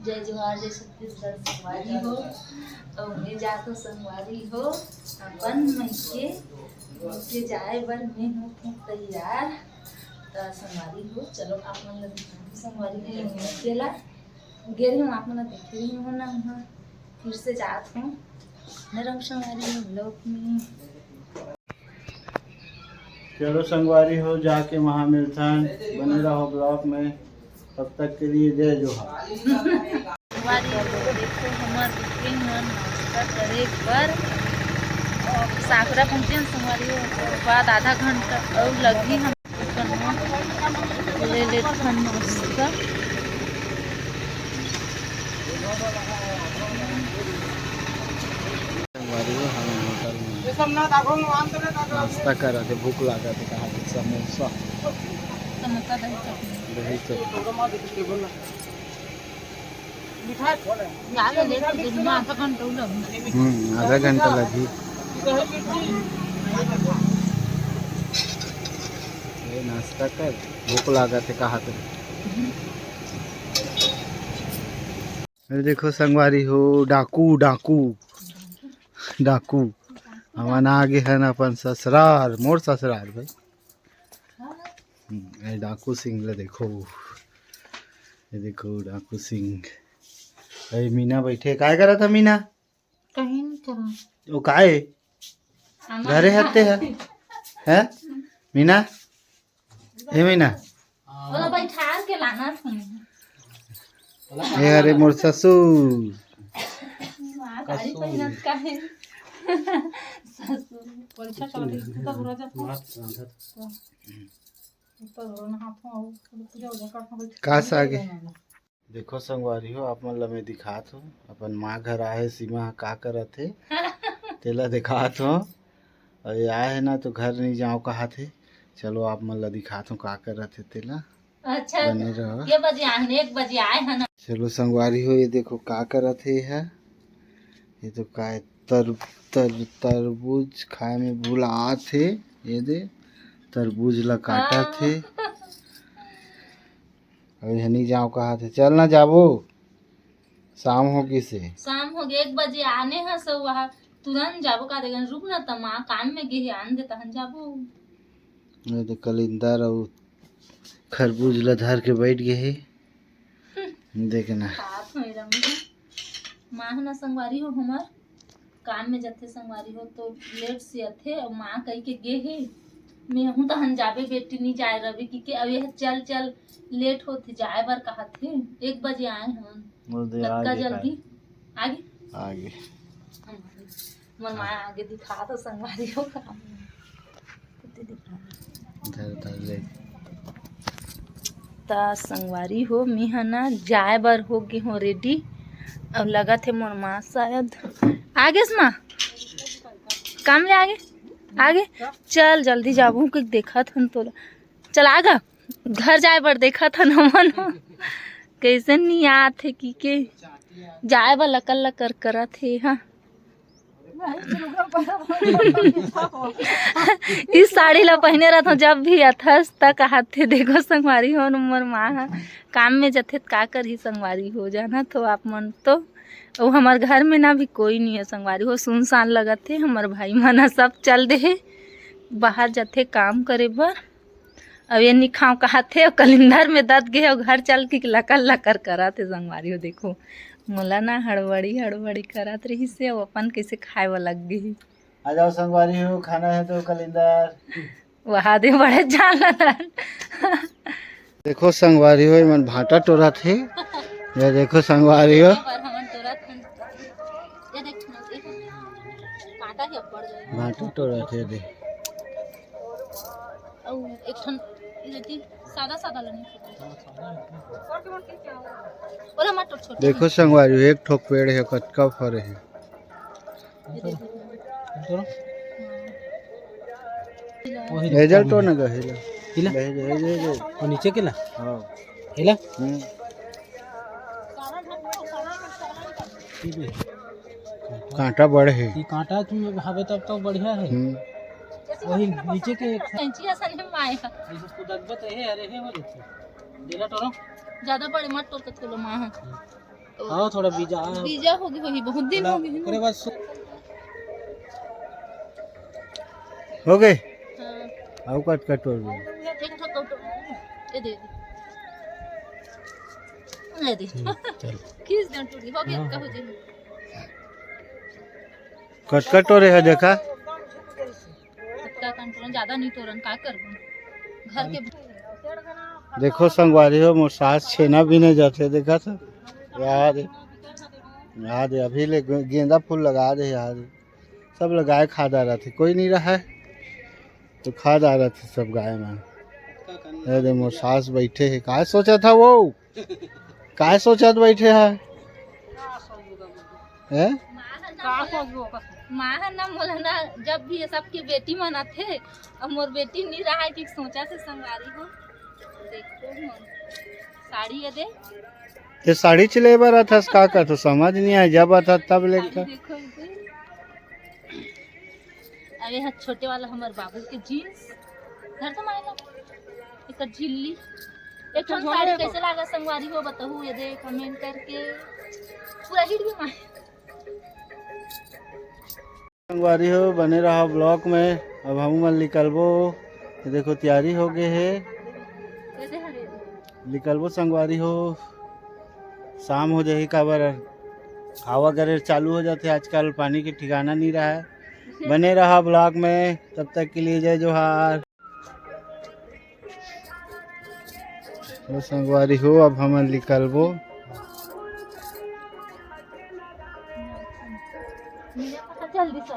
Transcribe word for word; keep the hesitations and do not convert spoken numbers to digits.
जय जोहार, जय छत्तीसगढ़ संगवारी हो। अउ मैं जात हूँ संगवारी हो अपन मइके, मइके जाए बर मैं होत हूँ तैयार। त संगवारी हो, चलो आप मन ला दिखाहूँ संगवारी हो, ये मइके ला गे रही हूँ, आप मन ला देखे रही हूँ ना, उहाँ फिर से जात हूँ। न रहो संगवारी हो vlog में। चलो संगवारी हो, जाके वहाँ मिलथन, बने रहो vlog में, तब तक के लिए जय जोहार। संगवारी हो, देखो हमर रुके हन नाश्ता करे बर, साखरा पहुँचे हन संगवारी हो, ओकर बाद आधा घंटा अउ लगही हम अपन ले लेथन नाश्ता। संगवारी हो, हम होटल में नाश्ता करत हे, भूख लागत हे, कहा थे समोसा, समोसा, दही चटनी। दही चटनी। आधा घंटा लगही। हम्म, आधा घंटा लगही। ए, नाश्ता कर, भूख लागत हे, कहा थे। अरे देखो संगवारी हो, डाकू, डाकू, डाकू। हमन आ गे हन अपन ससुरार, मोर ससुरार भाई। हम्म, ए डाकू सिंह ला देखो, ये देखो डाकू सिंह। ए मीना बैठे, काय करत हे मीना? कहीं नहीं करा। वो काय? घरे हत्ते है? हैं? मीना? ए मीना? ओला बैठार के लाना था। ए अरे मोर ससुर। माँ साड़ी पहनत का है? ससुर। परीक्षा चल रही है, तो बुरा जाता है। तो बुरा ना हाथों आओ, पूजा वूजा करता बैठ। का सागे? देखो संगवारी हो, आप मन ला मैं दिखात हूँ, अपन माँ घर आए हे, सीमा ह का करत हे, तेला दिखात हूँ। अउ ये आए हे ना, तो घर नहीं जाओ कहात हे। चलो, आप मन ला दिखात हूँ, का करत हे तेला। अच्छा, बने रहो। के बजे आए हन? एक बजे आए हन ना। चलो संगवारी हो, ये देखो का करत हे, ये ह, ये तो का हे, तर-, तर-, तरबूज खाए में भुलात हे। ये दे, तरबूज ला काटत हे। हाँ। अभी हनी जाओ कहा थे, चल ना जाबो, शाम हो गिस हे। शाम हो गे, एक बजे आने ह सब, वहाँ तुरंत जाबो का देगन, रुक ना त माँ काम में गे हे, आन दे तहन जाबो। ये दे कलिंदर अउ खरबूज ला धर के बैठ गे हे। देखना। खात हों एला मैं। माँ ह ना संगवारी हो हमर काम में जथे संगवारी हो तो लेट से आथे, अउ माँ कहि के गे हे, मैं हूँ तहन जाबे बेटी, नी जाए रवि कि के, अब यह चल चल लेट होथे जाए बर कहत हे, एक बजे आए हन। वो दे कतका आगे जल्दी का। आगे? आगे। मोर माँ आगे दिखा तो संगवारी हो काम। धर, धर ले। त संगवारी हो, मी ह ना जाए बर हो गे हो रेडी। अब लगत हे मोर माँ शायद आ गेस माँ, काम ले आगे, आगे। चल जल्दी जाबो कि देखत हन तोला। चल आगा, घर जाए बर देखत हन हमन। कैसे नहीं आत हे कि के जाए बर लकर लकर करत हे। हाँ, इस साड़ी ला पहिने रहत हूँ जब भी अथस त कहत हे, देखो संगवारी हो, मोर माँ ह काम में जथे त का करही संगवारी हो, जानत हो आप मन तो। अउ हमर घर में ना भी कोई नहीं है संगवारी हो, सुनसान लगत हे। हमर भाई मन ह सब चल दे हे, बाहर जथे काम करे बर। अब ये निखाव कहत हे, अउ कलिंदर में दत गे हे, अउ घर चल के लकर लकर करत हे संगवारी हो। देखो, मोला ना हड़बड़ी हड़बड़ी करत रहिस हे, अउ अपन कैसे खाए बर लग गे हे। आ जाओ संगवारी हो, खाना है तो कलिंदर। वहा दे बड़े जान लगन। देखो संगवारी हो, एमन भांटा टोरत हे। ये देखो संगवारी हो। ये बर हमन टोरत हन। ये देख, ये कांटा ही अब्बड़ गए। भांटा टोरत हे दे। अउ एक ठन ये देती सादा सादा लगे। ओला मत टोर, छोटा देखो संगवारी हो, एक ठोक पेड़ हे, कतका फरे हे। ये देख। वही हेजल तो ना गहिला। हिला? Hazel, hazel, hazel. वो नीचे के ला? हाँ। हिला? हम्म। कांटा बड़ हे। ये कांटा तुम हवे तब तो बढ़िया है। हम्म। वही नीचे के एक कैंची असन हे माय। जैसे उसको दगबत रहे, अरे हे हो जैसे। डेला टोरो। ज्यादा बड़े मत टोर के तोलो माँ। हाँ, थोड़ा बीजा, हाँ। बीजा होगे, वही बहुत दिन होगे ना। ओकरे बाद सु- हो गे? हाँ। अउ कटकटोर भी। एक ठो कटोर। ये दे दे। ये दे। हम्म, चल। खींच दे, टूट गई। हो गया, हाँ। कहो जी। कटकटोरे हे, देखा। कटका कंट्रोल ज्यादा नहीं तोरन, का करबो? घर के देखो संगवारी हो, मोर सास छेना बीने जाथे, देखा तो यार, यार अभी ले गे-, गेंदा फूल लगा दे यार, सब लगाए खा डारथे, कोई नहीं रहा है तो खा डारथे सब गाय मन। अरे मोर सास बैठे हे, का सोचा था वो? काय सोचत बैठे हे? हैं? का सोचबो का? माँ ह ना मोला ना, जब भी ये सबके बेटी मन आथे, अब मोर बेटी नी रहा कि सोचा से संगवारी हो। देखो मोर साड़ी ये दे। ते साड़ी चिले बर अथस का कर, तो समझ नहीं आए, जब अथस तब लेके। देखो इधर। अरे हाँ, छोटे वाला हमर बाबू के जींस। घर तो मायला। एकर झिल्ली। एक ठन साड़ी कैसे लागा संगवारी हो, बताहू ये दे कमेंट करके। पूरा हिट भी माय। संगवारी हो, बने रहा ब्लॉग में। अब हम मन निकलबो, ये देखो तैयारी हो गए हे, ये दे हरे। निकलबो संगवारी हो, शाम हो जाही, काबर हवा गरेर चालू हो जाथे आजकल, पानी के ठिकाना नहीं रहा है। बने रहा ब्लॉग में, तब तक के लिए जय जोहार। ओ संगवारी हो, अब हमन निकलबो। जल्दी से।